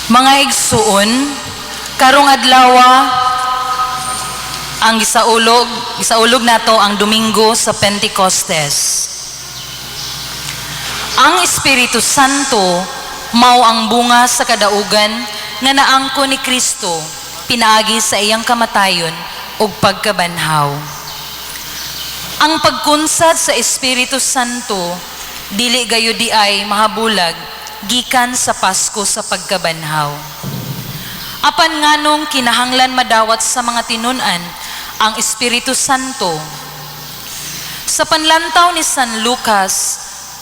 Mga igsuon, karong adlawa ang gisaulog nato ang Domingo sa Pentecostes. Ang Espiritu Santo mao ang bunga sa kadaugan nga naangko ni Kristo pinaagi sa iyang kamatayon ug pagkabanhaw. Ang pagkunsad sa Espiritu Santo dili gayud diay mahabulag gikan sa Pasko sa pagkabanhaw. Apan nganong kinahanglan madawat sa mga tinun-an ang Espiritu Santo? Sa panlantaw ni San Lucas,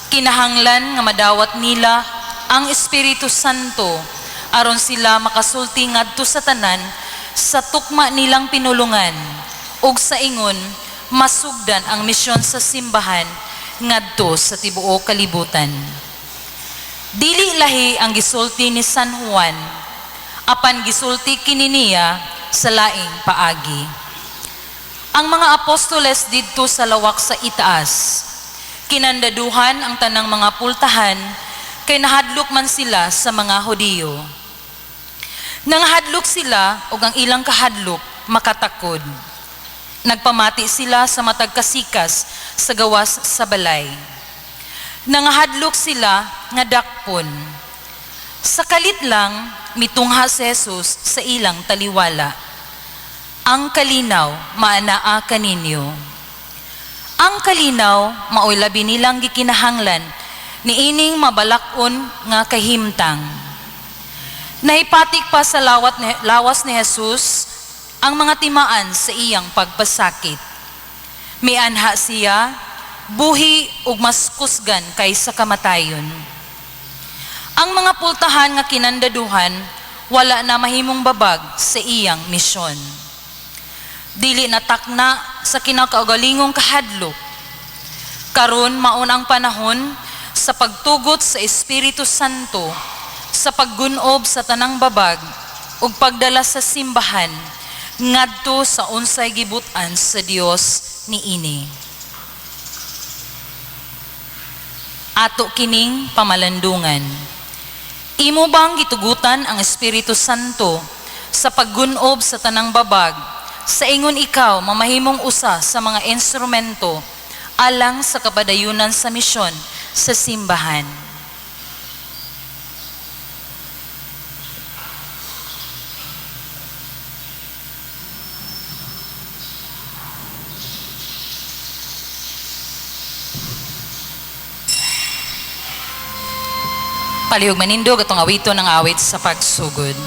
kinahanglan nga madawat nila ang Espiritu Santo aron sila makasulti ngadto sa tanan sa tukma nilang pinulungan ug sa ingon masugdan ang misyon sa simbahan ngadto sa tibuok kalibutan. Dili lahi ang gisulti ni San Juan, apan gisulti kini niya sa laing paagi. Ang mga apostoles didto sa lawak sa itaas. Kinandaduhan ang tanang mga pultahan kay nahadlok man sila sa mga Hudiyo. Nangahadlok sila ug ang ilang kahadlok makatakod. Nagpamati sila sa matag kasikas sa gawas sa balay. Nangahadlok sila nga dakpon. Sa kalit lang, mitungha si Jesus sa ilang taliwala. "Ang kalinaw maanaa kaninyo." Ang kalinaw maoy labi nilang gikinahanglan niining mabalak-on nga kahimtang. Nahipatik pa sa lawas ni Jesus ang mga timaan sa iyang pagpasakit. Mianha siya, buhi ug mas kusgan kaysa kamatayon. Ang mga pultahan nga kinandaduhan wala na mahimong babag sa iyang misyon. Dili na takna sa kinakaugalingong kahadlok. Karon maon ang panahon sa pagtugot sa Espiritu Santo, sa paggunob sa tanang babag ug pagdala sa simbahan ngadto sa unsay gibut-an sa Dios niini. Ato kining pamalandungan. Imo bang gitugutan ang Espiritu Santo sa paggunob sa tanang babag sa ingon ikaw mamahimong usa sa mga instrumento alang sa kapadayunan sa misyon sa simbahan? Palihog manindog atong awiton ang awit sa pagsugod.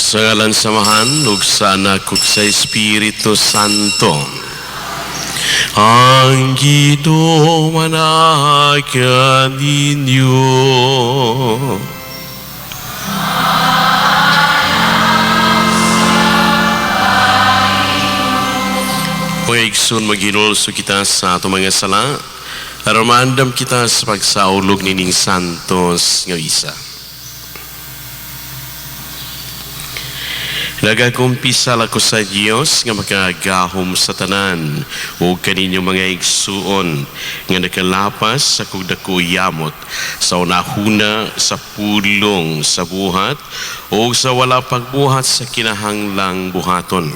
Sa ngalan sa Amahan, ug sa Anak, ug sa Espiritu Santo. Ang Ginoo manaad kaninyo. Mga igsoon, maghinulsol kita sa atong mga sala aron maandam kita sa pagsaulog nining santos nga misa. Nagakumpisal ako sa Dios nga makagahom sa tanan ug kaninyo, mga igsuon, nga nakalapas sa akong dako yamot sa hunahuna, sa pulong, sa buhat ug sa wala pagbuhat sa kinahanglang buhaton.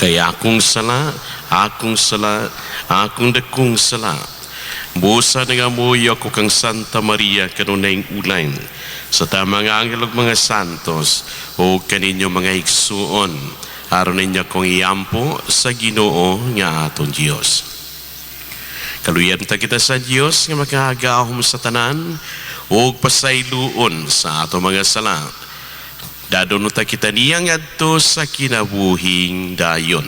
Kay akong sala, akong sala, akong dakong sala. Busa nangamuyo ako kang Santa Maria kanunayng ulayn, sa tamang anghel ug mga santos, ug kaninyo, mga igsuon, aron ninyo akong iampo sa Ginoo nga aton Dios. Kaluyan ta kita sa Dios nga makagahom sa tanan ug pasayloon sa ato mga sala. Dadon ta kita niya ngadto sa kinabuhing dayon.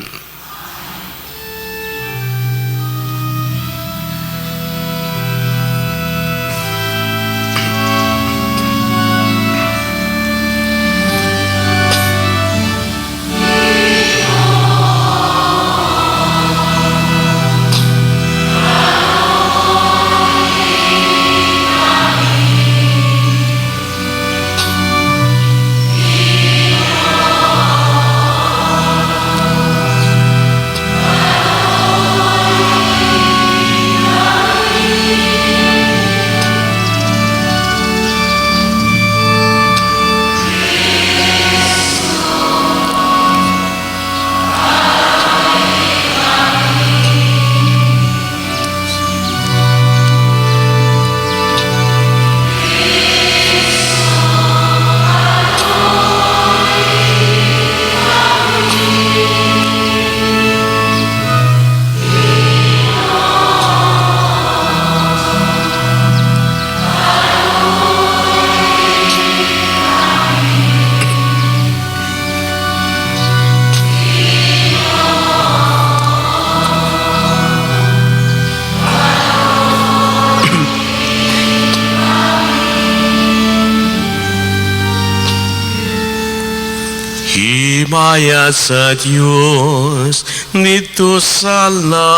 Himaya sa Dios didto sa langit.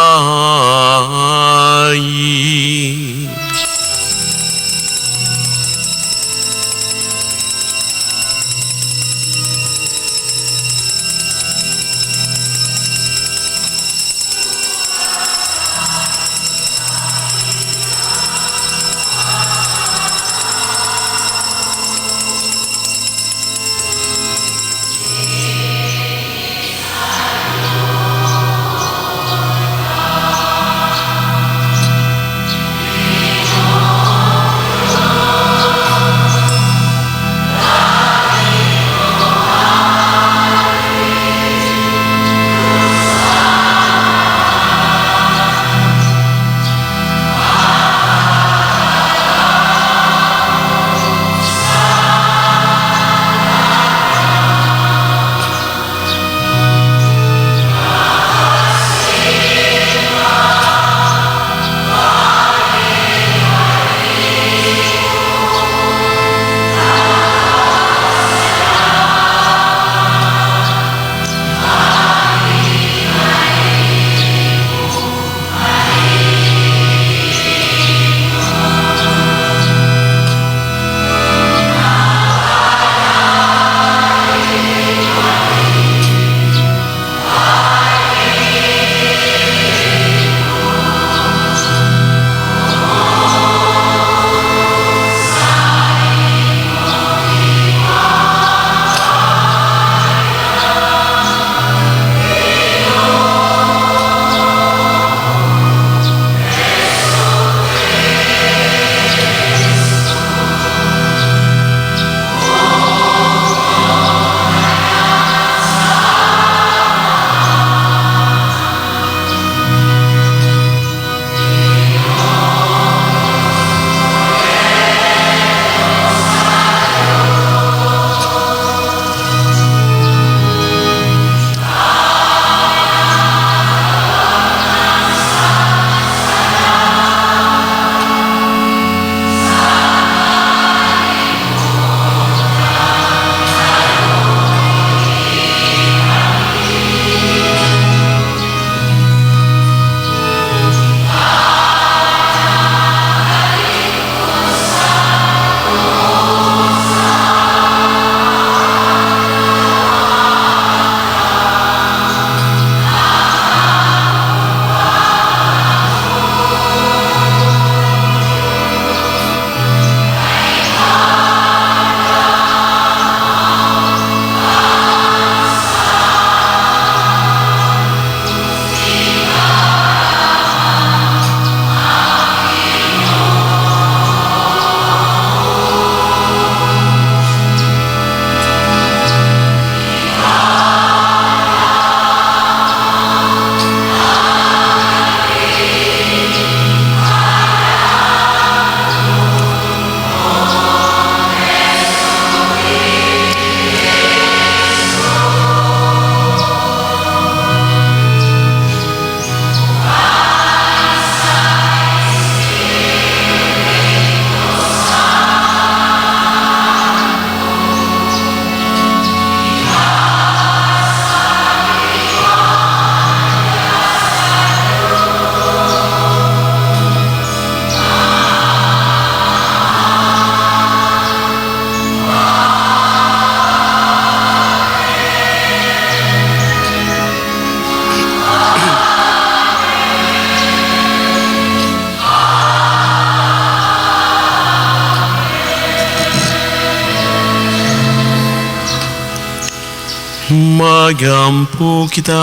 Magampo kita.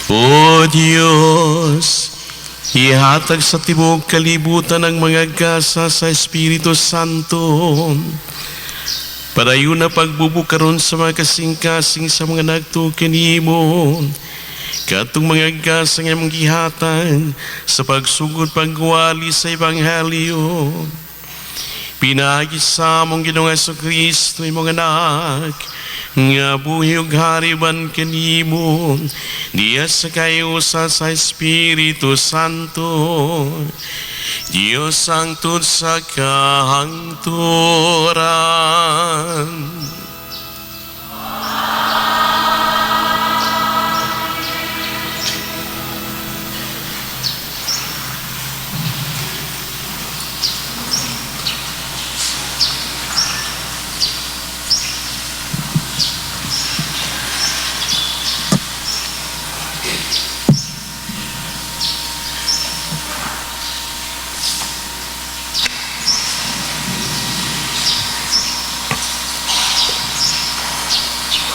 O Diyos, ihatag sa tibuok kalibutan ang mga gasa sa Espiritu Santo. Padayon na pagbubukaron sa mga kasing-kasing sa mga nagtuo kanimo. Katong mga gasa nga imong gihatag sa pagsugod pagwali sa Ebanghelyo. Pinaagi sa among Ginoong Kristo, imong anak, nga buhi ug hari uban kanimo, diya sa kayusa sa Espiritu Santo. Diyos hangtod sa kahangturan.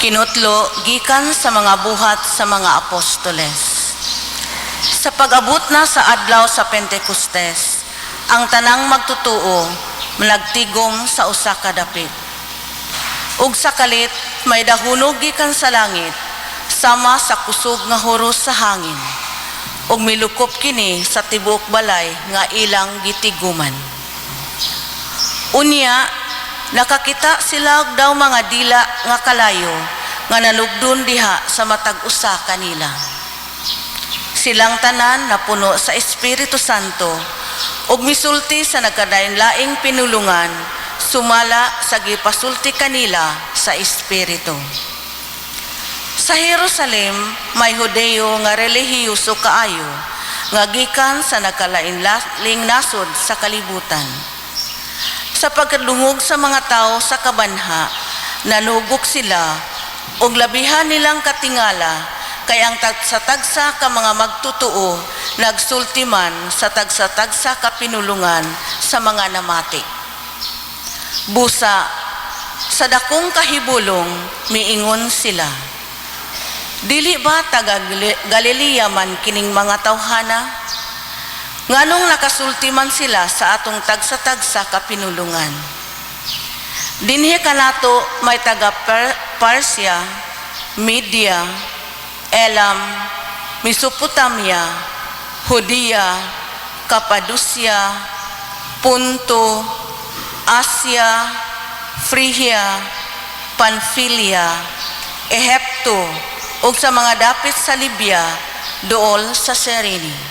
Kinutlo gikan sa mga buhat sa mga apostoles. Sa pag-abot na sa adlaw sa Pentecostes, ang tanang magtutuo nagtigom sa usa ka dapit. Ug sa kalit may dahunog gikan sa langit sama sa kusog nga huros sa hangin. Ug milukop kini sa tibuok balay nga ilang gitiguman. Unya, nakakita sila og daw mga dila nga kalayo nga nalugdon diha sa matag usa kanila. Silang tanan napuno sa Espiritu Santo ug misulti sa nagkadain-laing pinulungan sumala sa gipasulti kanila sa Espiritu. Sa Jerusalem may Hudeo nga relihiyoso kaayo nga gikan sa nagkalain-laing nasod sa kalibutan. Sa pagkadungog sa mga tao sa kabanha, nanugok sila ug labihan nilang katingala kay ang tagsa-tagsa ka mga magtutuo nagsulti man sa tagsa-tagsa ka pinulungan sa mga namati. Busa, sa dakong kahibulong, miingon sila. Dili ba taga Galilea man kining mga tawhana? Nganong nakasulti man sila sa atong tagsa-tagsa ka pinulungan? Dinhi kanato may taga Parsia, Media, Elam, Mesopotamia, Judea, Cappadocia, Ponto, Asia, Phrygia, Pamphylia, Ehipto, ug sa mga dapit sa Libya, duol sa Cyrene.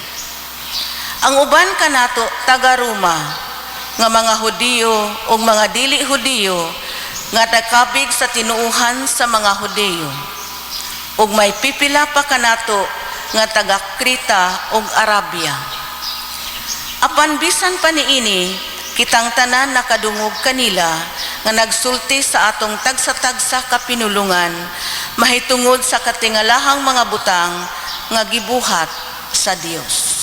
Ang uban kanato taga Roma, nga mga Hudiyo ug mga dili Hudiyo nga nakabig sa tinuohan sa mga Hudiyo. Ug may pipila pa kanato nga taga Creta ug Arabia. Apan bisan pa niini, kitang tanan nakadungog kanila nga nagsulti sa atong tagsa-tagsa ka pinulungan mahitungod sa katingalahang mga butang nga gibuhat sa Dios.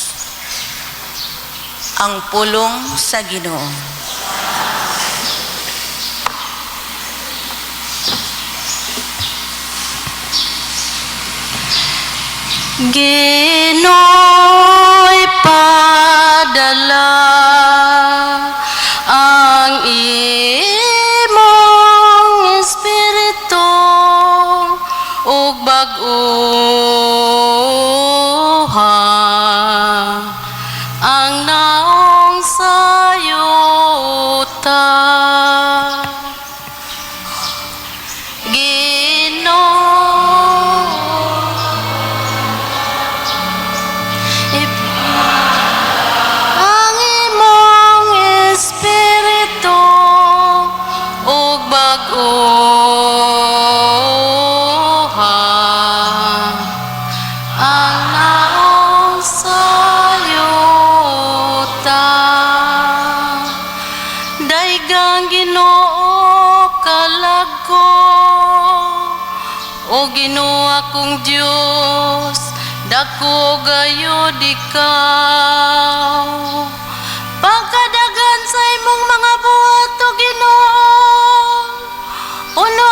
Ang pulong sa Ginoo. Ginoo'y padala ang imong espiritu ug bag-oha ang naong sa yuta. Ginoo, ang imong espiritu ug bag-oha ang naong sa yuta. Daygang Ginoo kalag ko, o Ginoo akong Dios, dako gayud ikaw. Pagkadagan sa imong mga buhat, o Ginoo, puno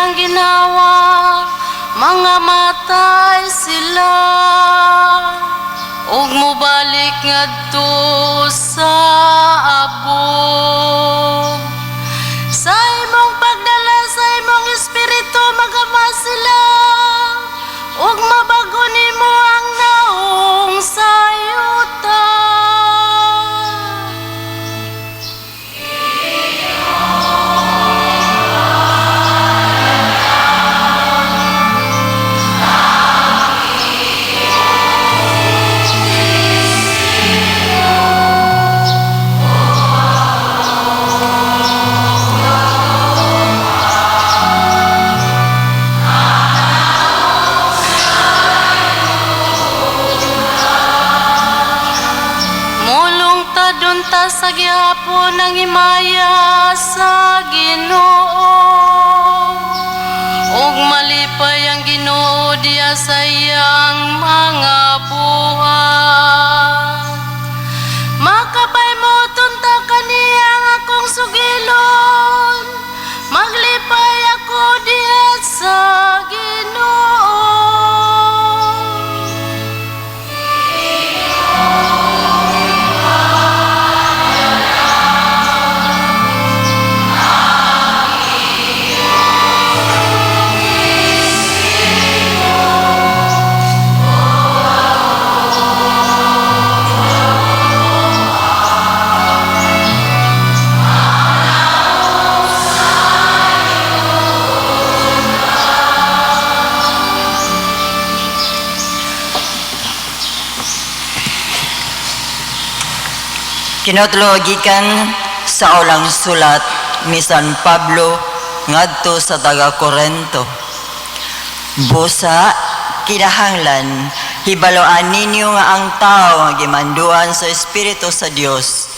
iyang ginawa, mga matay sila ug mobalik ngadto sa abog. Sa imong pagdala sa imong espiritu mag-ama sila ug mabago nimo ang naong sa yuta. Mulungtad unta sa gihapon ang himaya sa Ginoo. Ug malipay ang Ginoo diha sa iyang mga buhat. Makapay mo unta kaniya ang akong sugilon. Maglipay ako diha sa Ginoo. Kinutlo gikan sa ulang sulat ni San Pablo ngadto sa taga Korento. Busa kinahanglan hibaloan ninyo nga ang tao nga gimanduan sa Espiritu sa Dios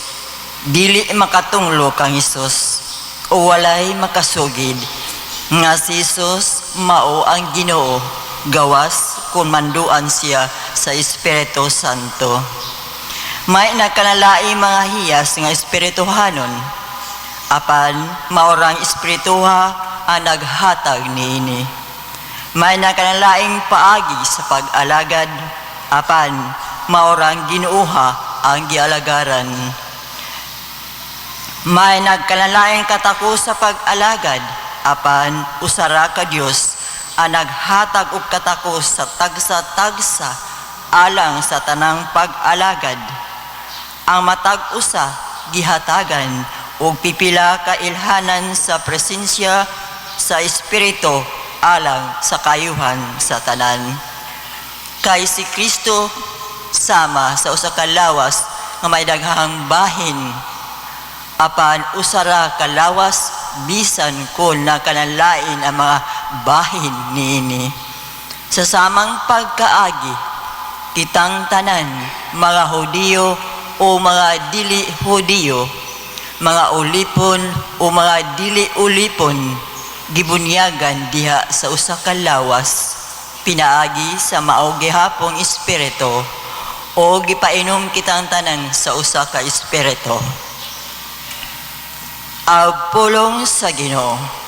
dili makatunglo kang Hesus o walay makasugid nga si Hesus mao ang Ginoo gawas kung manduan siya sa Espiritu Santo. May nagkanalai mga hiyas nga espirituhanon, apan maorang espirituha ang naghatag niini. May nakanalaing paagi sa pag-alagad, apan maorang Ginooha ang gialagaran. May nagkanalaing katako sa pag-alagad, apan usara ka Dios ang naghatag og katako sa tagsa-tagsa alang sa tanang pag-alagad. Ang matag usa gihatagan og pipila ka ilhanan sa presensya sa Espiritu alang sa kayuhan sa tanan. Kay si Kristo sama sa usa ka lawas nga may daghang bahin, apan usara ka lawas bisan kon nakanalain ang mga bahin niini. Sa samang pagkaagi, kitang tanan, mga Hudiyo o mga dili Hudiyo, mga ulipon o mga dili ulipon, gibunyagan diha sa usa ka lawas, pinaagi sa mao gihapong espiritu, o gipainom kitang tanan sa usa ka espiritu. Ang pulong sa Ginoo.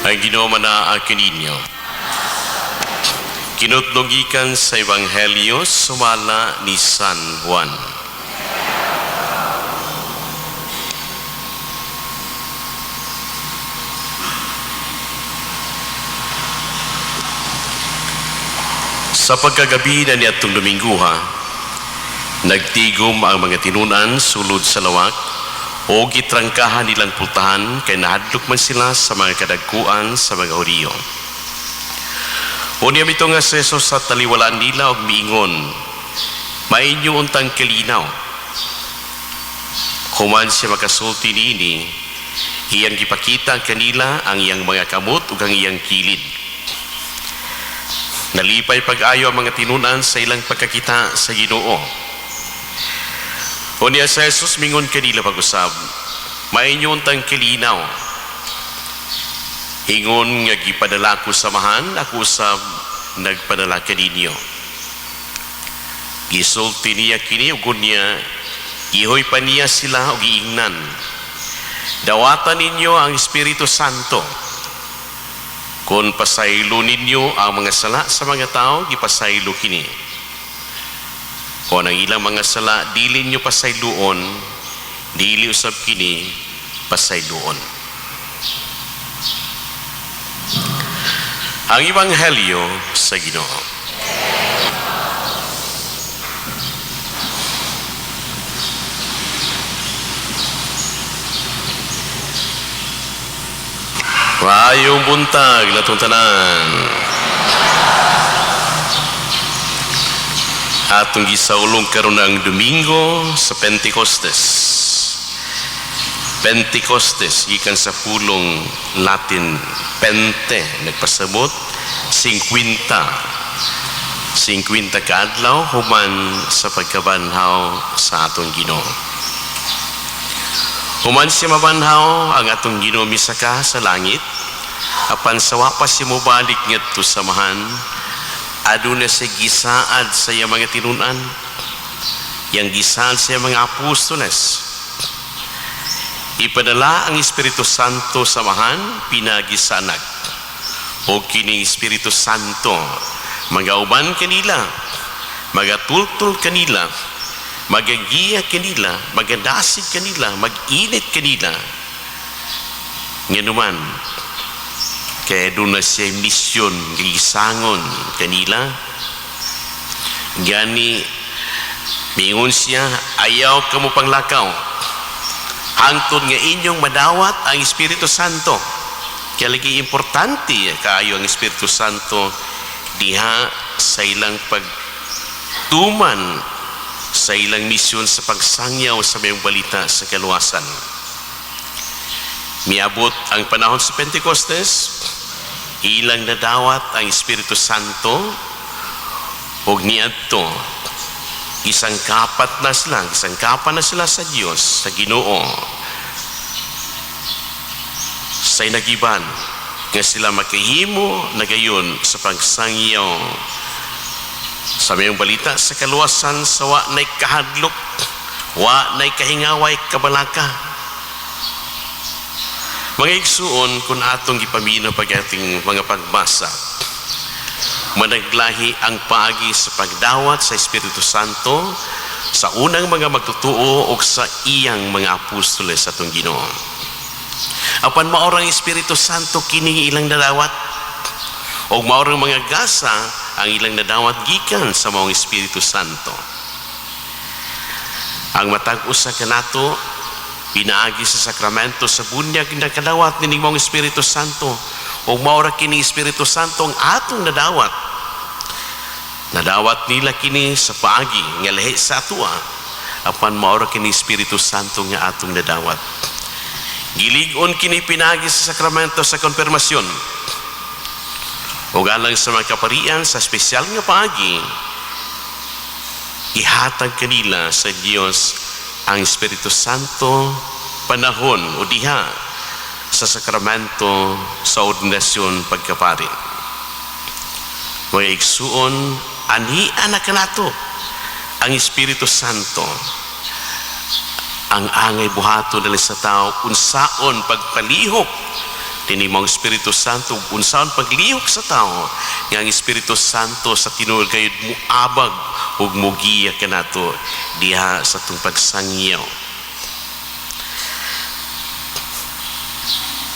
Ang Ginoo manaa kaninyo. Kinutlo gikan sa Ebanghelyo sumala ni San Juan. Sa pagkagabi na niadtong Dominguha, nagtigom ang mga tinunan sulod sa lawak o gitrangkahan nilang pultahan kay nahadlok man sila sa mga kadagkuan sa mga Hudiyo. Unya mituo nga si Jesus sa taliwalaan nila og miingon, "Mainyo untang kalinaw." Human siya makasulti niini, iyang gipakita kanila ang iyang mga kamot ug ang iyang kilid. Nalipay pag-ayo ang mga tinunan sa ilang pagkakita sa Ginoo. Unya si Jesus mingon kanila pag-usab, "Mainyo untang kalinaw. Ingon nga gipadala ko sa Amahan, ako usab nagpadala kaninyo." Gisulti niya kini ug unya gihoy pa niya sila og giingnan, "Dawata ninyo ang Espiritu Santo. Kung pasaylo ninyo ang mga sala sa mga tao, gipasaylo kini. Kung ang ilang mga sala dili ninyo pasayloon, dili usab kini pasayloon." Ang Ebanghelyo sa Ginoo. Maayong buntag natong tanan. Atong gisaulong karon ang Domingo sa Pentecostes. Pentecostes gikan sa pulong Latin pente, nagpasabot 50. 50 kaadlaw human sa pagkabanhaw sa atong Ginoo. Human siya mabanhaw, ang atong Ginoo misaka sa langit, apan sa wa pa siya mobalik ngadto sa Amahan, aduna siya gisaad sa iyang mga tinunan, iyang gisaad sa iyang mga apostoles. Ipadala ang Espiritu Santo sa Amahan, pinagi sa anak. O kining Espiritu Santo, magauban kanila, magatultol kanila, magagiya kanila, magadasig kanila, mag-init kanila. Nganuman, kaya doon na siya misyon, gisangon kanila. Gani, mingon siya, ayaw ka mo panglakaw. Hangtod nga inyong madawat ang Espiritu Santo. Kaya lagi importante kaayo ang Espiritu Santo diha sa ilang pagtuman sa ilang misyon sa pagsangyaw sa mayong balita sa kaluwasan. Miabot ang panahon sa Pentecostes, ilang nadawat ang Espiritu Santo ug niadto isangkapat na sila, isangkapan na sila sa Dios, sa Ginoo, sa inagiban nga sila makahimo na gayon sa pagsangyaw sa mayong balita sa kaluwasan sa wa na'y kahadlok, wa na'y kahingaway kabalaka. Mga igsuon, kung atong gipaminaw pag ating mga pagbasa, managlahi ang paagi sa pagdawat sa Espiritu Santo sa unang mga magtutuo o sa iyang mga apostoles sa atong Ginoo. Apan maorang Espiritu Santo kining ilang nadawat, o maorang mga gasa ang ilang nadawat gikan sa maong Espiritu Santo. Ang matag usa kanato pinaagi sa sakramento sa bunyag nakadawat nining maong Espiritu Santo, o maora kini Espiritu Santo ang atong nadawat. Nadawat nila kini sa paagi nga lahi sa atoa, apan maora kini Espiritu Santo nga atong nadawat. Gilig-on kini pinaagi sa sakramento sa konfirmasyon. Ug alang sa mga kaparian sa espesyal nga paagi, ihatag kanila sa Dios ang Espiritu Santo panahon o diha sa sakramento sa ordinasyon pagkapari. Mga igsuon, anian na kanato ang Espiritu Santo. Ang angay buhaton dali sa tao unsaon pagpalihok dinhi mong Espiritu Santo, unsaon paglihok sa tao nga ang Espiritu Santo sa tinuod gayud muabag ug mugiya kanato diha sa atong pagsangyaw.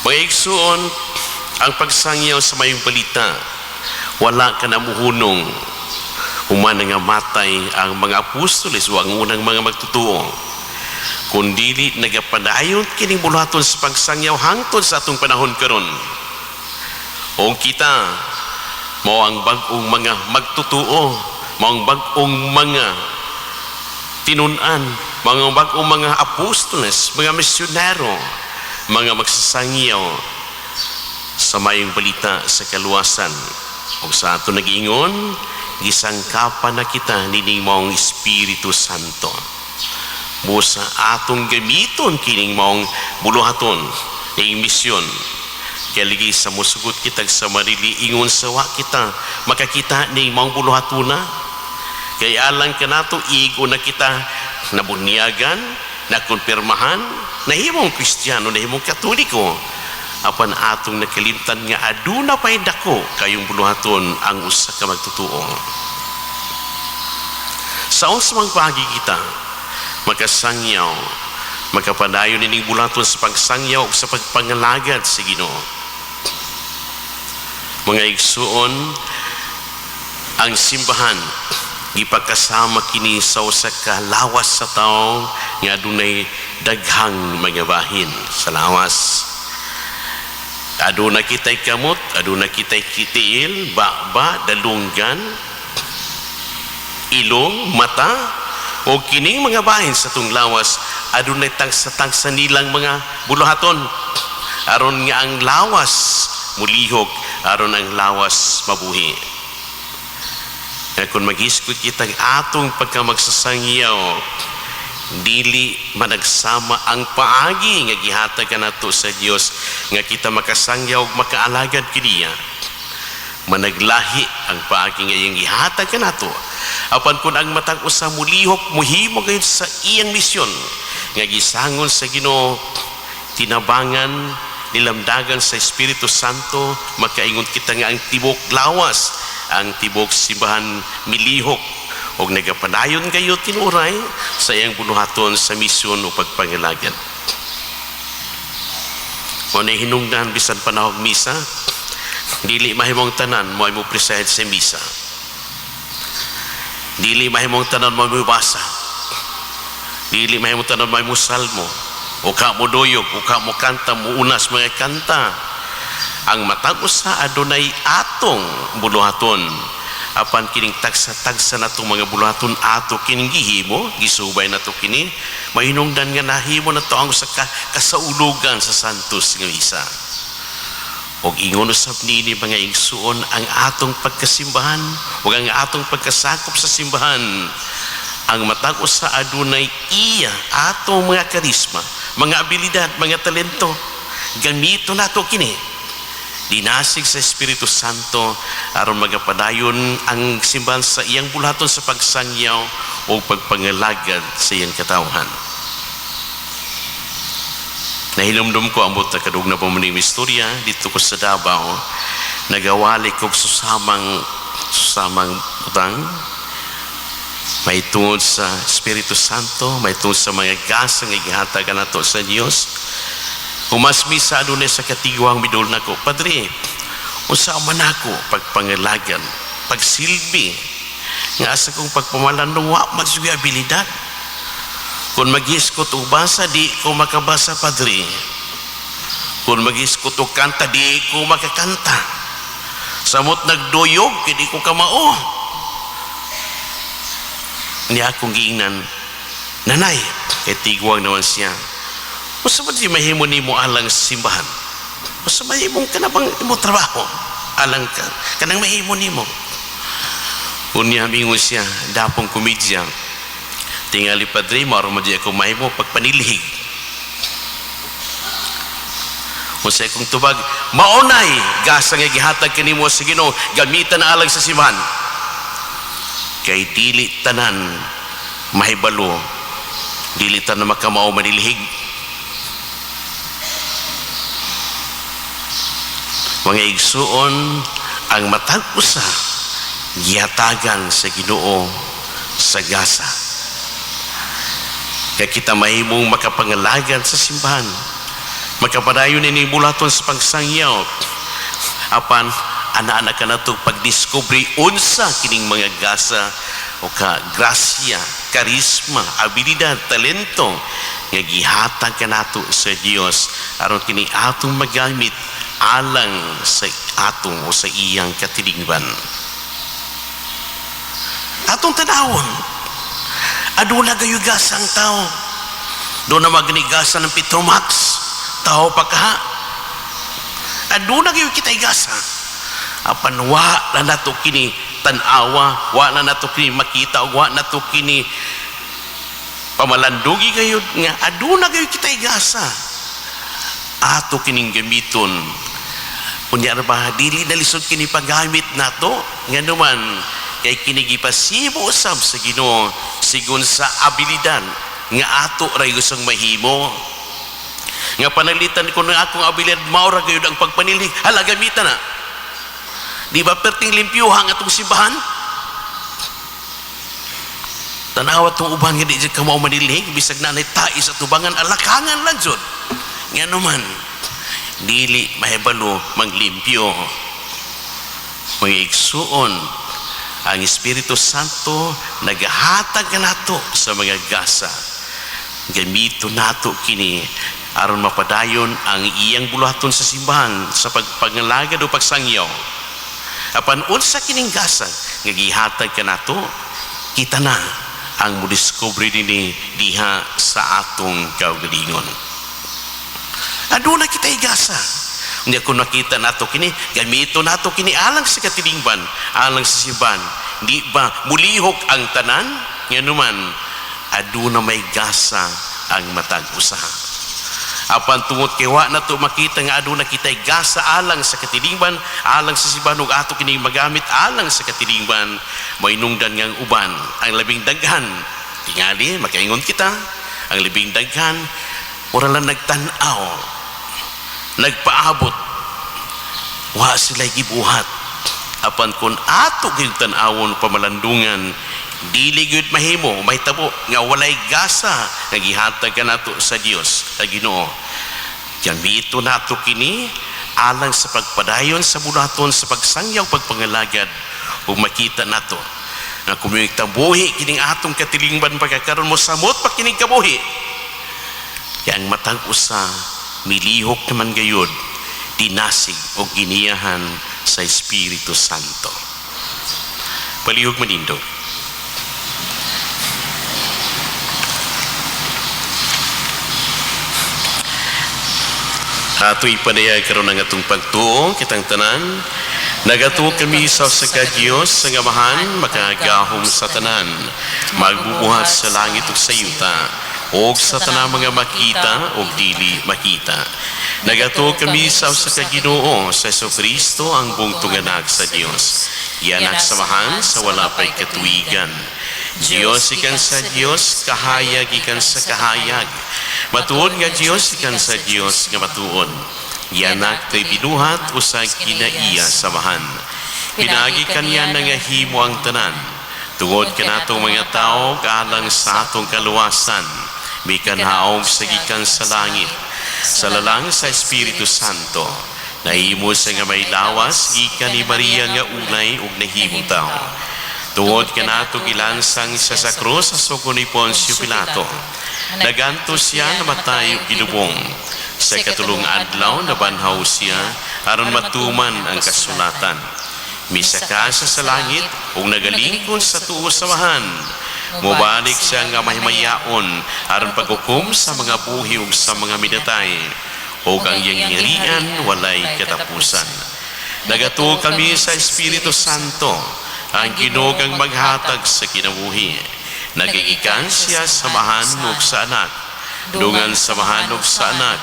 Mga igsuon, ang pagsangyaw sa mayong balita wala ka na muhunong. Human nga matay ang mga apostoles o ang unang mga magtutuo, kung dili nagapadayon kining buluhaton sa pagsangyaw hangtod sa atong panahon karon. O kita mao ang bag-ong mga magtutuo, mao ang bag-ong mga tinun-an, mga bag-ong mga apostoles, mga misyonero, mga magsasangyaw sa mayong balita sa kaluwasan. O sa ato nag-ingon, gisangkapan na kita nining maong Espiritu Santo. Busa atong gamiton kining maong buluhaton ning misyon. Kaya ligi sa musugot kita sa marili ingon sa wa kita makakita ning maong buluhatuna. Kay alang kanato igo na kita nabunyagan, nakumpirmahan, nahimong Kristiyano, nahimong Katoliko. Apan atong nakalimtan nga aduna pa'y dako kayong buluhaton ang usa ka magtutuo. Sa unsa mang paagi kita makasangyaw, makapadayon ining buluhaton sa pagsangyaw ug sa pagpangalagad sa Ginoo. Mga igsuon, ang simbahan gipakasama kini sa usa ka lawas sa tawo nga adunay daghang mga bahin sa lawas. Aduna kita'y kamot, aduna kita'y tiil, baba, dalunggan, ilong, mata, o kining mga bahin sa atong lawas, adunay tagsa-tagsa nilang mga buluhaton. Aron nga ang lawas mulihok, aron ang lawas mabuhi. Kaya kung mag-iskot kita atong pagkamagsasangyaw, dili managsama ang paagi nga gihatag kanato sa Dios nga kita makasangyaw ug makaalagad kaniya. Managlahi ang paagi nga iyang gihatag kanato. Apan kung ang matag usa mulihok, muhimo gayud sa iyang misyon nga gisangon sa Ginoo, tinabangan, nilamdagan sa Espiritu Santo, makaingon kita nga ang tibok lawas, ang tibok simbahan milihok og nagapadayon kayo tinuray sa iyang buluhaton sa misyon o pagpangalagad. Mao na hinungdan bisan panahog misa, dili mahimong tanan mo ay mo preside sa misa. Dili mahimong tanan mo ay mo basa. Dili mahimong tanan mo ay mo salmo. O ka mo duyog, o ka mo kanta, mo unas mga kanta. Ang matag usa adunay atong buluhaton. Apan kining tagsa-tagsa natong mga buluhaton ato kining gihimo, gisubay nato kini, mahinungdan nga nahimo nato ang usa ka kasaulugan sa Santos nga misa. Og ingon usab nini, mga igsuon, ang atong pagkasimbahan ug ang atong pagkasakop sa simbahan, ang matag usa adunay iya atong mga karisma, mga abilidad, mga talento. Gamito nato kini dinasig sa Espiritu Santo aron magapadayon ang simbahan sa iyang buluhaton sa pagsangyaw o pagpangalagad sa iyang katawhan. Nahinumdum ko, ambot na kadug na pa man ning istorya, dito ko sa Davao, nagawali kog susamang susamang utang, may tungod sa Espiritu Santo, may tungod sa mga gasa nga gihatag nato sa Dios. Humas misa, adunay sa katigwang midul nako, "Padre, unsa man ako pagpangalagan, pagsilbi, nga asa kong pagpamalandong wa man siya abilidad? Kung mag-iskot og basa, di ko makabasa, Padre. Kung mag-iskot og kanta, di ko makakanta. Samot nagduyog, di ko kamao." Niya akong giingnan, "Nanay," kay tigwang naman siya, "unsa man di mahimo nimo alang sa simbahan? Unsa man imong kanabang imo trabaho alang ka kanang mahimo nimo?" Unya mingon siya, dapong komedya, "Tingali, Padre, mao man di ako mahimo pagpanilhig." Unsay kong tubag? "Maunay gasa nga gihatag kanimo sa Ginoo, gamitan na alang sa simbahan." Kay dili tanan mahibalo, dili tanan makamao manilhig. Mga igsuon, ang matag usa gihatagan sa Ginoo sa gasa. Kaya kita mahimong makapangalagan sa simbahan. Makapadayon ini buluhaton sa pagsangyaw. Apan Ana-ana ka nato pagdiskubre unsa kining mga gasa o ka grasya, karisma, abilidad, talento nga gihatag kanato sa Dios aron kini atong magamit alang sa atong o sa iyang katilingban. Atong tanawon, aduna gayo gasa ang tao. Duna magnigasa ng Petromax, tao pa kaha. Aduna gayo kita gasa. Apan wa na nato kini tan-awa, wa na nato kini makita, wa nato kini pamalandugi gayud nga aduna gayo kita gasa. Ato kining gamiton. Unya ba dili na lisod kini paggamit nato, nganuman kay kini gipasibo usab sa Ginoo sigon sa abilidad nga ato ra gustong mahimo. Nga panalitan ko ng akong abilidad, mao ra gayud ang pagpanilhig, hala, gamitan na. Di ba perting limpyuha ang atong simbahan? Tanawa tong uban nga di jud ka mao manilhig, bisag na tae sa tubangan, alakangan lang jud. Nganuman dili mahibalo maglimpyo. Mga igsuon, ang Espiritu Santo nagahatag kanato sa mga gasa. Gamito nato kini aron mapadayon ang iyang buluhaton sa simbahan sa pagpangalagad o pagsangyaw. Apan unsa kining gasa nga gihatag kanato, kita na ang modiskubre dinhi diha sa atong kaugalingon. Aduna kita gasa. Hindi kung nakita nato kini, gamito nato kini alang sa katilingban, alang sa simbahan. Di ba mulihok ang tanan? Nganuman, aduna may gasa ang matag usa. Apan tungod kay wa nato makita nga aduna kitay gasa alang sa katilingban, alang sa simbahan, ug ato kining magamit alang sa katilingban, mainungdan nga ang uban, ang labing daghan, tingali makaingon kita, ang labing daghan ora lang nagtan-aw, nagpaabot, wa sila gibuhat. Apan kung ato gyud tan-awon, pamalandungan, dili gyud mahimo mahitabo nga walay gasa nga gihatag kanato sa Dios, sa Ginoo. Gamito nato kini alang sa pagpadayon sa buluhaton sa pagsangyaw, pagpangalagad, ug makita nato nga kung buhi kining atong katilingban pagkakaron, mo samot pa kining kabuhi, kaya ang matag usa milihok naman gayud dinasig o giniyahan sa Espiritu Santo. Palihog manindog. Ato ipanayag karon ang atong pagtuo kitang tanan. Nagatuo kami sa usa ka Dios, ang Amahan, makagahom sa tanan, magbubuhat sa langit ug sa yuta, ug sa tanang mga makita ug dili makita. Nagatuo kami sa usa ka Ginoo, sa Kristo, ang bugtong Anak sa Dios. Gianak sa Amahan sa wala pay katuigan. Dios ikan sa Dios, kahayag ikan sa kahayag. Matuod nga Dios ikan sa Dios nga matuod. Gianak tay binuhat usag kinaiya sa Amahan. Pinaagi kaniya nangahimo ang tanan. Tungod kanatong mga tao alang sa atong kaluwasan, mikanhaog sa gikan sa langit, sa lalang sa Espiritu Santo. Nahimo siya nga may lawas gikan ni Maria nga ulay ug nahimong tao. Tungod kanato gilansang siya sa krus sa sugo ni Poncio Pilato. Naganto siya, namatay ug gilubong. Sa ikatulong adlaw nabanhaw siya aron matuman ang kasulatan. Misaka siya sa langit ug nagalingkod sa tuo sa Amahan. Mubalik siya nga mahimayaon aron paghukom sa mga buhi ug sa mga minatay, ug ang iyang gingharian walay katapusan. Nagatuo kami sa Espiritu Santo, ang Ginoo ang maghatag sa kinabuhi. Nagigikan siya sa Amahan ug sa Anak. Dungan sa Amahan ug sa Anak,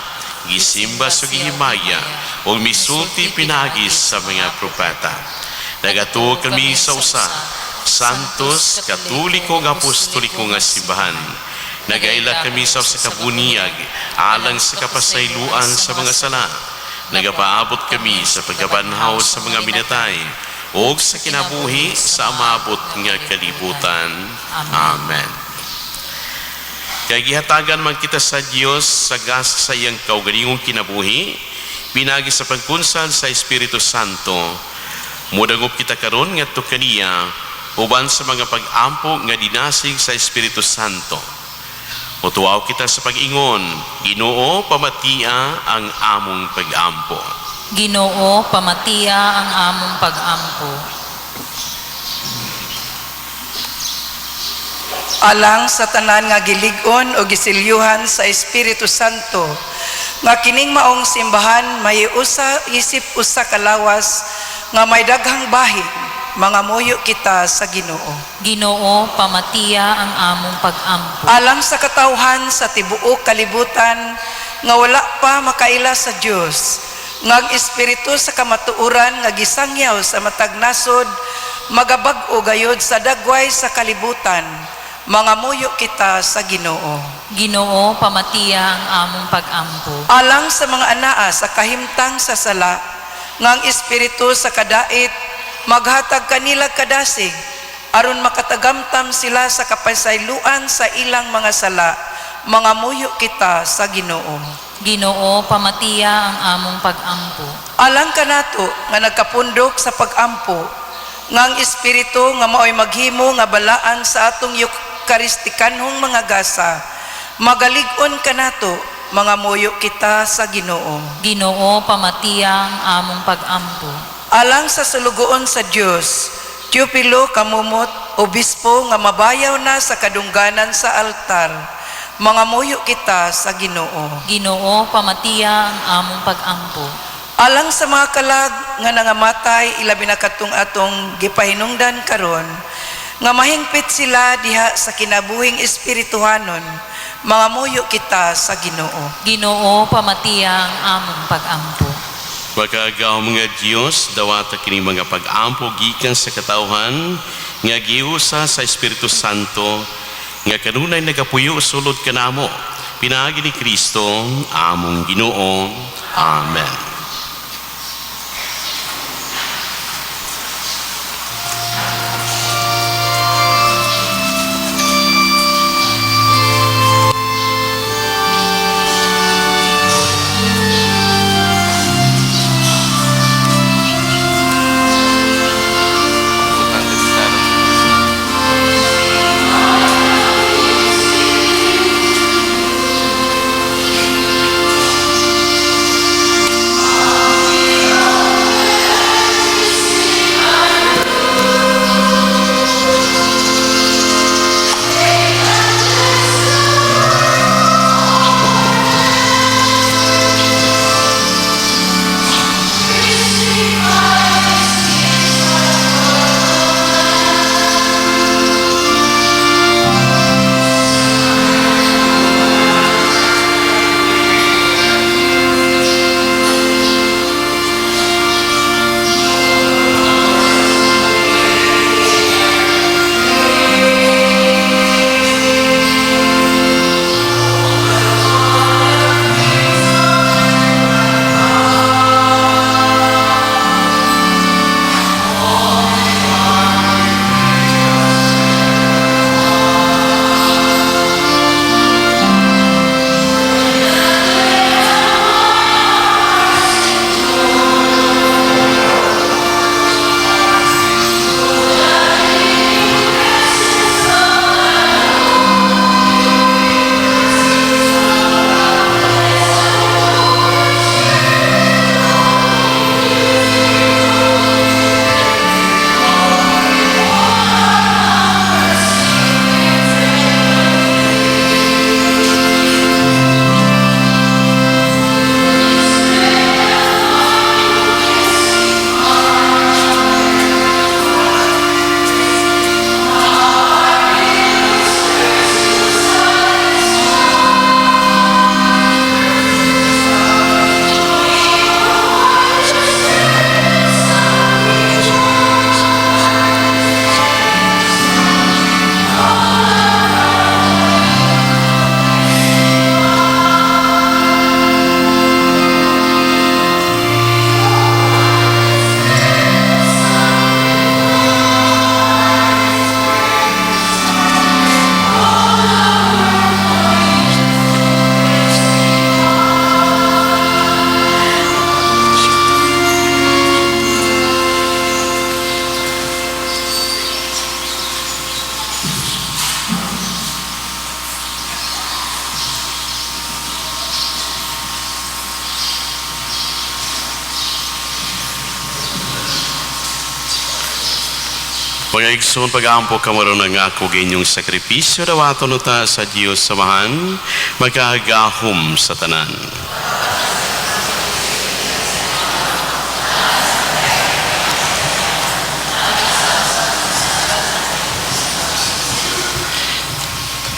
gisimba sa gihimaya ug misulti pinaagi sa mga propeta. Nagatuo kami sa usa, Santos, Katoliko ug Apostoliko nga simbahan. Nagaila kami sa usa ka buniyag alang sa kapasayloan sa mga sala. Nagapaabot kami sa pagkabanhaw sa mga minatay ug sa kinabuhi sa amabot nga kalibutan. Amen. Kay gihatagan man kita sa Dios sa gasa sa iyang kaugalingong kinabuhi, pinaagi sa pagkunsad sa Espiritu Santo, Mudangop kita karon ngadto kaniya uban sa mga pag-ampo nga dinasig sa Espiritu Santo. Mutuaw kita sa pag-ingon, Ginoo, pamatia ang among pag-ampo. Ginoo, pamatia ang among pag-ampo. Alang sa tanan nga gilig-on o gisilyuhan sa Espiritu Santo nga kining maong simbahan may usa isip usa ka lawas nga may daghang bahin, mangamuyo kita sa Ginoo. Ginoo, pamatia ang among pag-ampo. Alang sa katawhan sa tibuok kalibutan nga wala pa makaila sa Dios, nga ang espiritu sa kamatuoran nga gisangyaw sa matag nasod magabag-o gayod sa dagway sa kalibutan, mangamuyo kita sa Ginoo. Ginoo, pamatia ang among pag-ampo. Alang sa mga anaa sa kahimtang sa sala, nga ang espiritu sa kadait maghatag kanila kadasig aron makatagamtam sila sa kapasayloan sa ilang mga sala, mangamuyo kita sa Ginoo. Ginoo, pamatia ang among pag-ampo. Alang kanato nga nagkapundok sa pag-ampo, nga ang espiritu nga maoy maghimo nga balaan sa atong eukaristikanhong mga gasa, magalig-on kanato, mangamuyo kita sa Ginoo. Ginoo, pamatia ang among pag-ampo. Alang sa sulugoon sa Dios, Teopilo Kamumot, obispo nga mabayaw na sa kadungganan sa altar, mangamuyo kita sa Ginoo. Ginoo, pamatia ang among pag-ampo. Alang sa mga kalag nga nangamatay, ilabi na katong atong gipahinungdan karon, nga mahingpit sila diha sa kinabuhing espirituhanon, mangamuyo kita sa Ginoo. Ginoo, pamatia ang among pag-ampo. Makagagahom nga Dios, dawata kini mga pag-ampo gikan sa katawhan nga giusa sa Espiritu Santo nga kanunay nagapuyo sulod kanamo pinaagi ni Kristo among Ginoo. Amen. Mga igsoon, pag-ampo kamo ron ang ako inyong sakripisyo, dawaton ta sa Dios samahan, magagahom sa tanan.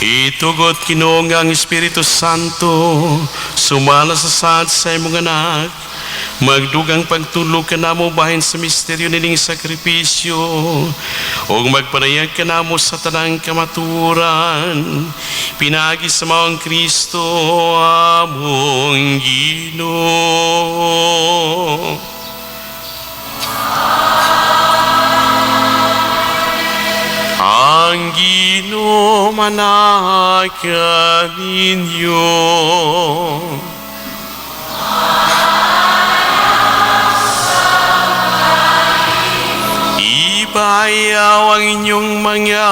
Itugot Ginoo nga ang Espiritu Santo, sumala sa sad sa imong anak, magdugang pagtulog kanamo bahin sa misteryo nining sakripisyo, ug magpanayag kanamo sa tanang kamaturan, pinaagi sa maong Kristo among Ginoo. Ang Ginoo manaka ninyo. Ibayaw ang inyong mga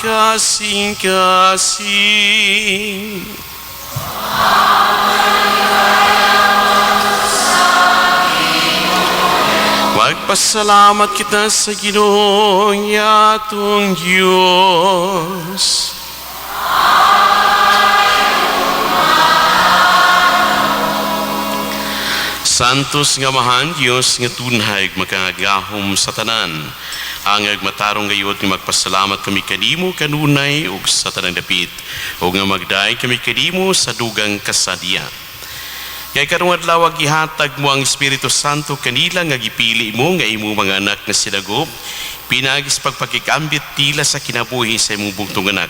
kasing-kasing. Magpasalamat kita sa Ginoong atong Diyos. Santos nga mahan Dios nga tunhay makagahom sa tanan. Ang agmatarong gayud nga magpasalamat kami kanimo kanunay ug sa tanang dapit ug nga magdaay kami kanimo sa dugang kasadya. Kay karong adlaw gihatag mo ang Espiritu Santo kanila nga gipili mo nga imo mga anak nga sinagop pinaagi sa pagpakikambit tila sa kinabuhi sa imong bugtong anak.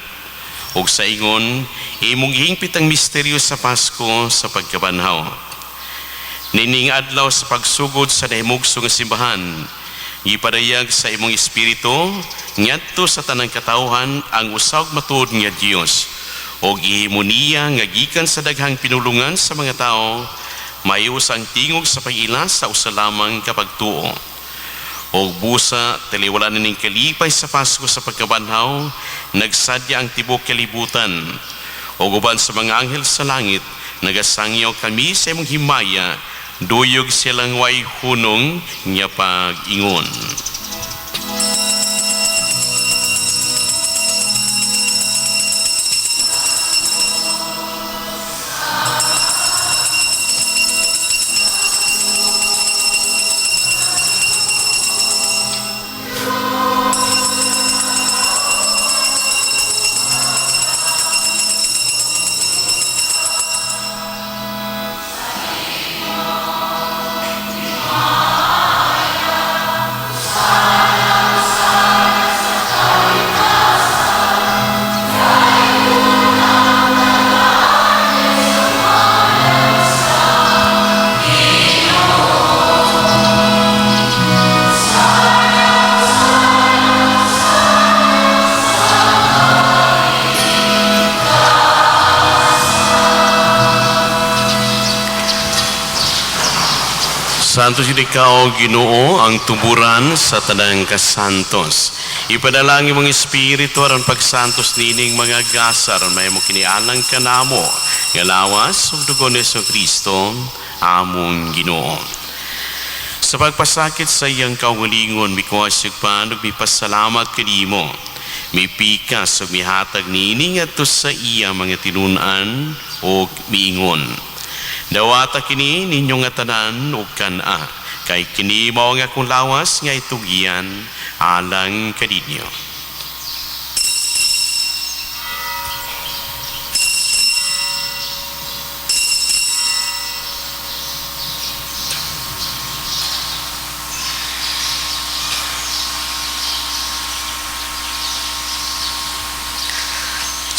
Ug sa ingon imong gihingpit ang misteryo sa Pasko sa pagkabanhaw. Nining adlaw sa pagsugod sa nahimugso nga simbahan, gipadayag sa imong espiritu ngadto sa tanang katawhan ang usag matuod nga Dios ug gihimo niya nga gikan sa daghang pinulungan sa mga tawo mayo ang tingog sa pag-ila sa usa lamang ka pagtuo. Og busa taliwala nining kalipay sa Pasko sa pagkabanhaw, nagsadya ang tibok kalibutan. Og uban sa mga anghel sa langit, nagasangyaw kami sa imong himaya, duyog silang way hunong nga pag-ingon. Santo jud ikaw, Ginoo, ang tuburan sa tanang kasantos. Ipadalangin mong espiritu aron pagsantos nining mga gasa aron mahimo kinialang kanamo nga lawas ug dugo ni Kristo among Ginoo. Sa pagpasakit sa iyang kaugalingon, mikuha siyag pan ug mipasalamat kanimo. Mipikas ug mihatag niini ngadto sa iya mga tinun-an ug miingon. Dawata kini ninyo nga tanan ug kan-a, kay kini mao ang akong lawas nga itugyan alang kaninyo.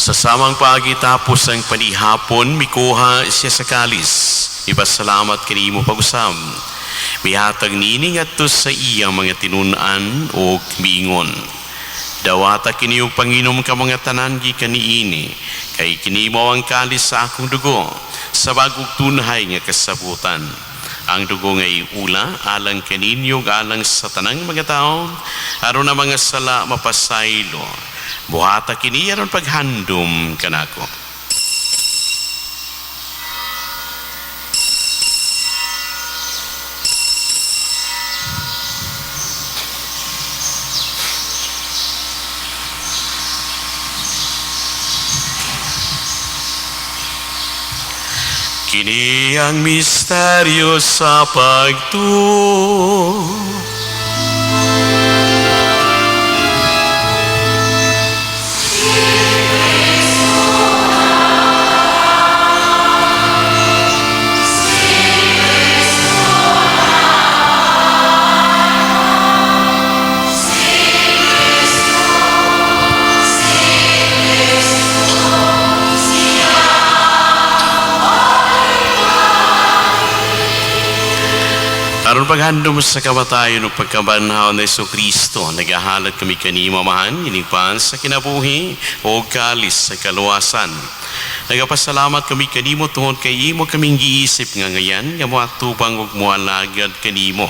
Sa samang paagi tapos ang panihapon, mikuha siya sa kalis. Ipasalamat kanimo pag-usab. Mihatag nini ngadto sa iya mga tinun-an ug miingon. Dawata kini og panginom ka mga tanan gikan niini, kay kini mao ang kalis sa akong dugo, sa bag-ong tunhay nga kasabutan. Ang dugo nga iula alang kaninyo ug alang sa tanang mga tawo, aron ang mga sala mapasaylo. Buhata kini aron paghandom kanako. Kini ang misteryo sa pagtuo. Aron paghandom sa kamatayon ug pagkabanhaw ni Kristo, nagahalad kami kanimo, Amahan, ining pan sa kinabuhi o kalis sa kaluwasan. Nagapasalamat kami kanimo tungod kay imo kaming giisip nga ngayan nga moatubang ug moalagad kanimo.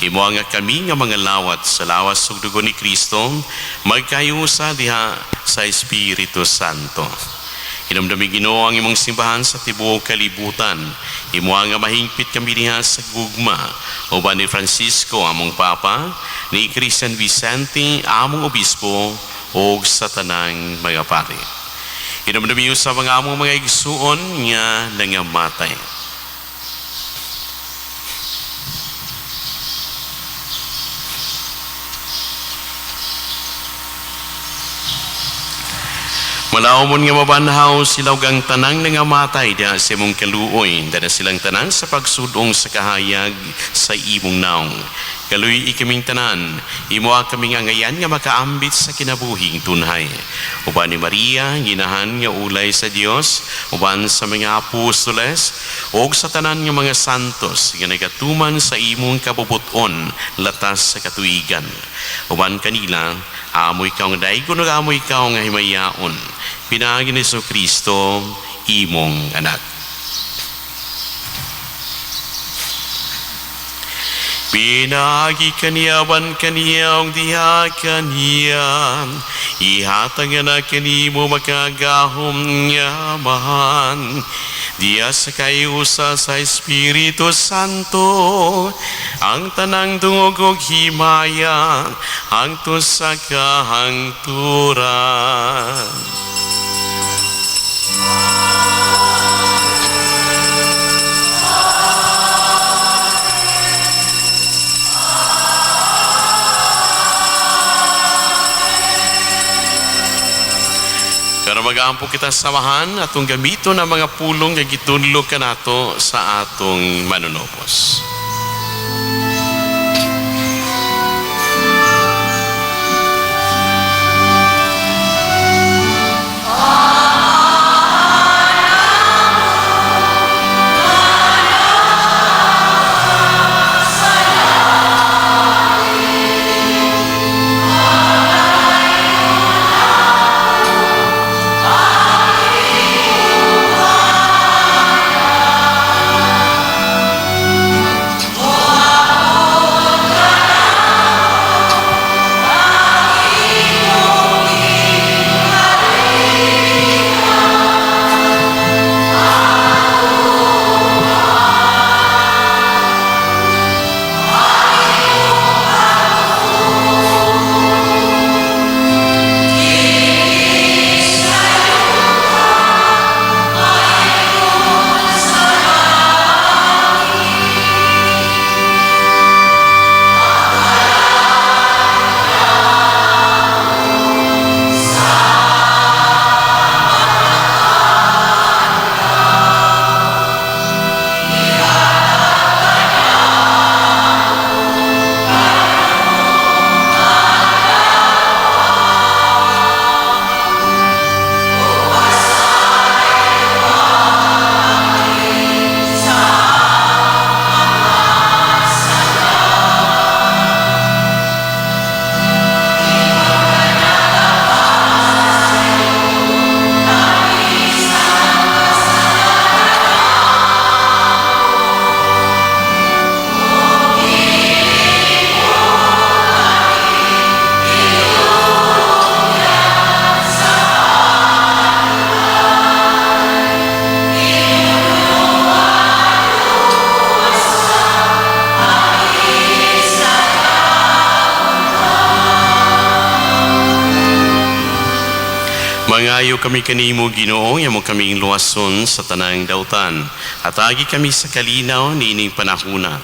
Imo nga kami nga mga lawat sa lawas ug dugo ni Kristo magkayusa diha sa Espiritu Santo. Hinumdumi, Ginoo, ang imong simbahan sa tibuok kalibutan. Imo nga mahingpit kami diha sa gugma. Uban ni Francisco among Papa, ni Christian Vicente among Obispo, ug sa tanang mga pari. Hinumdumi sa mga among mga igsuon nga nangamatay. Malawmon nga mabanhaw sila ug ang tanang nangamatay diha sa imong kaluoy, dala silang tanan sa pagsudong sa kahayag sa imong naong. Kaluy-i kaming tanan, imo kaming angayan nga makaambit sa kinabuhing tunhay. Uban ni Maria, ginahan nga ulay sa Dios, uban sa mga apostoles, ug sa tanan nga mga santos nga nagatuman sa imong kabubuton latas sa katuigan. Uban kanila, amo ikaw nga daygon ug amo ikaw nga himayaon. Pinaagi ni Kristo, imong anak. Pinaagi kaniya, uban kaniya, ug diha kaniya, ihatag na kanimo makagahom nga Amahan, diha sa kayusa sa Espiritu Santo, ang tanang dungog ug himaya hangtod sa kahangturan. Pero mag-aampo kita samahan atong gamiton ang mga pulong nga gitudlo kanato sa atong manunobos. Mangayo kami kanimo, Ginoo, imo kaming luwason sa tanang dautan. Hatagi kami sa kalinaw niining panahuna.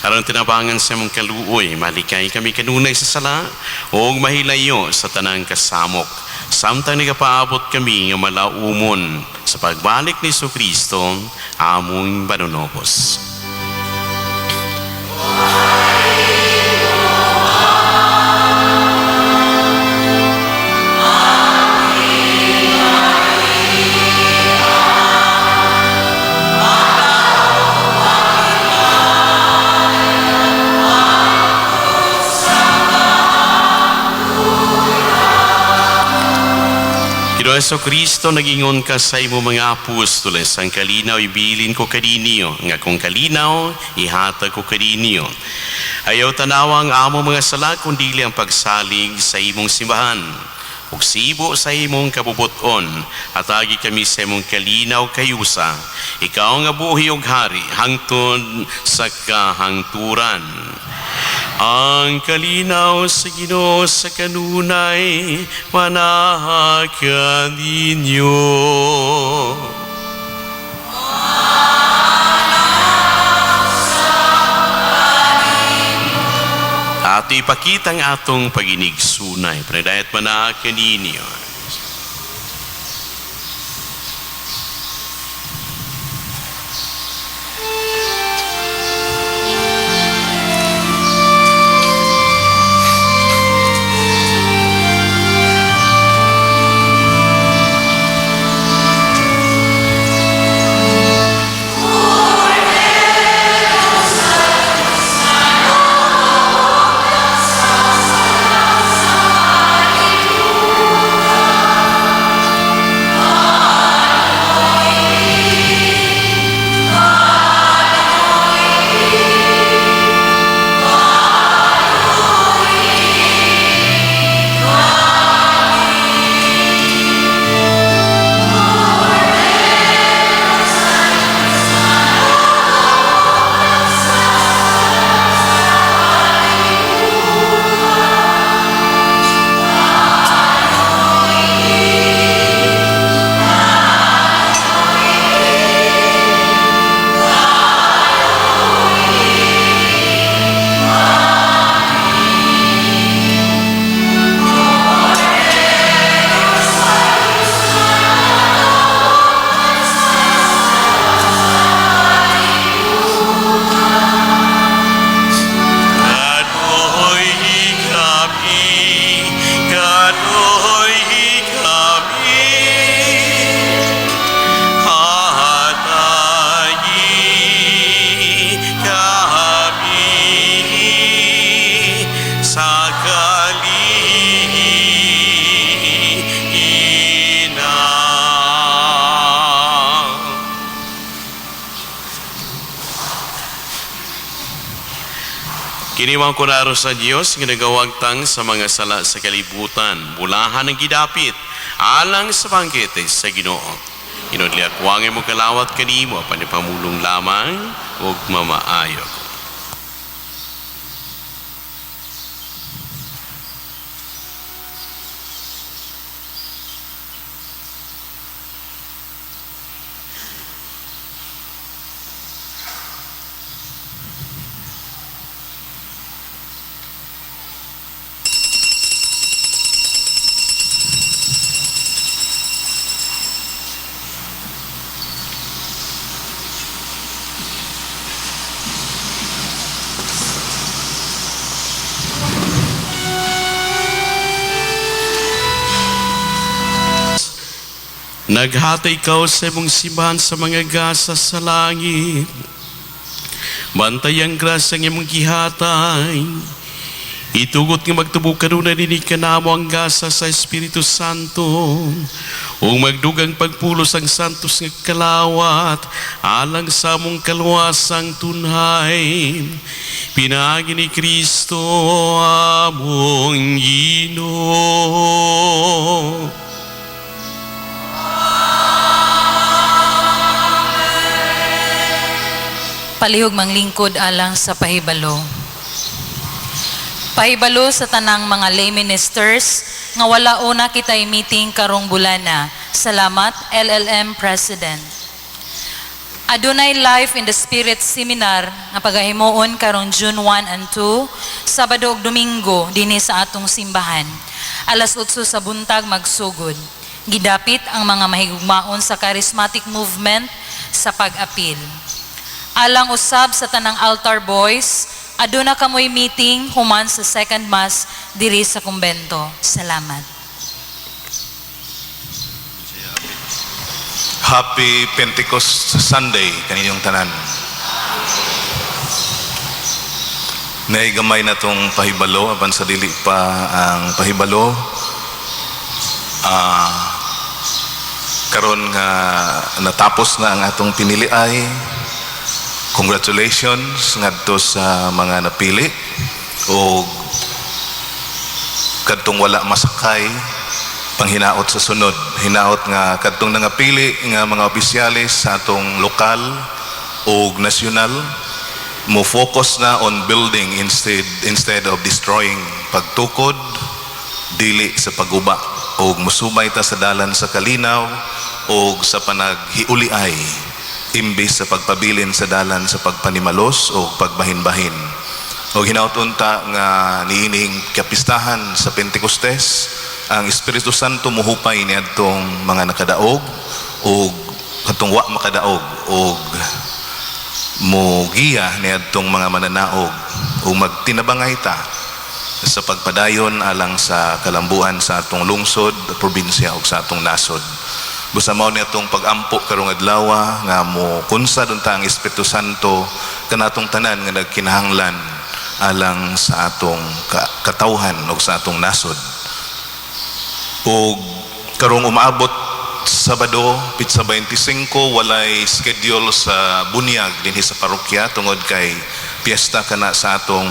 Aron tinabangan sa imong kaluoy, malikay kami kanunay sa sala ug mahilayo sa tanang kasamok. Samtang nagapaabot kami nga malaumon sa pagbalik ni Kristo, among manunobos. Ginoo Kristo, nagingon ka sa imo mga apostoles, ang kalinaw ibilin ko kaninyo, nga kung kalinaw, ihatag ko kaninyo. Ayaw tanawa ang amo mga sala, kundi ang pagsalig sa imong simbahan. Ug sibo sa imong kabubuton, hatagi kami sa imong kalinaw kayusa. Ikaw nga buhi ug hari, hangtod sa kahangturan. Ang kalinaw sa Ginoo sa kanunay manaha kaninyo. Ato ipakita ang atong paginigsunay. Panagdayat manaha kaninyo. Kaluoy kami, kaluoy kami, hatagi kami sa kalinaw. Kiniwang kuraro sa Dios nga nagawagtang sa mga sala sa kalibutan, bulahan ang gidapit, alang sa bangkete sa Ginoo. Inodli akwangay mo kalawat kanimo, panipamulong lamang ug mamaayo. Naghatay ikaw sa imong simbahan sa mga gasa sa langit. Bantay ang grasya ng imong gihatay. Itugot nga magtubog kanunay dinhi kanamo ang gasa sa Espiritu Santo ug magdugang pagpulos ang santos nga kalawat alang sa among kaluwasang tunhay. Pinaagi ni Kristo among Ginoo. Palihog manglingkod alang sa pahibalo. Pahibalo sa tanang mga lay ministers nga wala una kitay meeting karong bulana. Salamat, LLM President. Adunay Life in the Spirit Seminar nga pagahimuon karong June 1 and 2, Sabado ug Domingo dinhi sa atong simbahan. Alas 8 sa buntag magsugod. Gidapit ang mga mahigugmaon sa charismatic movement sa pag-apil. Alang usab sa tanang altar boys, aduna kamoy meeting human sa second mass diri sa kumbento. Salamat. Happy Pentecost Sunday kaninyong tanan. Naigamay na tong pahibalo apan sa dili pa ang pahibalo. Karon nga natapos na ang atong pinili ay congratulations ngadto sa mga napili o kadtong wala masakay panghinaot sa sunod. Hinaot nga kadtong nangapili nga mga opisyalis sa atong lokal o nasyonal mo focus na on building instead of destroying, pagtukod dili sa pagguba, og musubay ta sa dalan sa kalinaw og sa panaghiuliay imbes sa pagpabilin sa dalan sa pagpanimalos o pagbahin-bahin. Og hinaot unta nga niining kapistahan sa Pentecostes ang Espiritu Santo muhupay niadtong mga nakadaog og katong wa makadaog og mogiya niadtong mga mananaog ug magtinabangay ta sa pagpadayon alang sa kalambuan sa atong lungsod, probinsya ug sa atong nasod. Busa mao ni atong pag-ampo karong adlaw nga mo kunsad unta ang Espiritu Santo kanatong tanan nga nagkinahanglan alang sa atong katawhan ug sa atong nasod. Ug karong umaabot Sabado, pitsa 25, walay schedule sa bunyag dinhi sa parokya tungod kay piyesta kana sa atong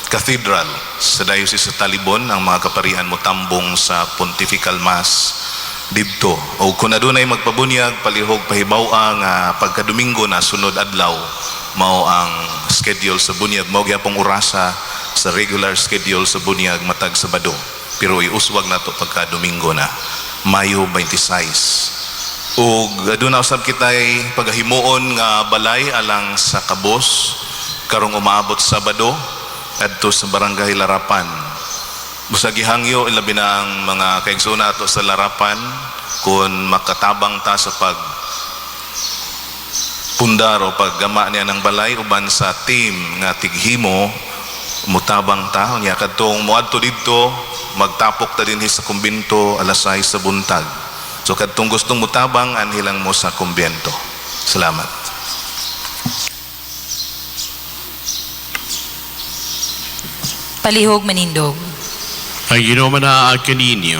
cathedral sa Diocese sa Talibon. Ang mga kaparian mo tambong sa Pontifical Mass didto. O kung adunay magpabunyag, palihog pahibaw-a nga pagka-Domingo na sunod adlaw mao ang schedule sa bunyag, mao gyapong orasa sa regular schedule sa bunyag matag Sabado, pero iuswag nato pagka Domingo na, Mayo 26. Ug aduna usab kitay pagahimuon nga balay alang sa kabos karong umaabot Sabado adto sa Barangay Larapan. Busa gihangyo ilabi na ang mga kaigsoon nato sa Larapan kung makatabang ta sa pag pundar o paggama niya ng balay uban sa team nga tighimo, mutabang ta. Unya kadtong moadto didto, magtapok ta dinhi sa kumbento alas 6 sa buntag. So kadtong gustong mutabang, anhi lang mo sa kumbento. Salamat. Palihog manindog. Ang Ginoo manaag kaninyo.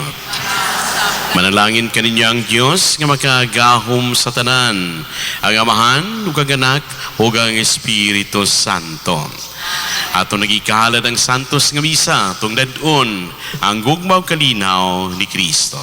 Manalangin kaninyo ang Dios nga makagahom sa tanan, ang Amahan ug ang Anak ug ang Espiritu Santo. Ato nagikahalad ang santos nga misa, tungdadon ang gugma ug kalinaw ni Kristo.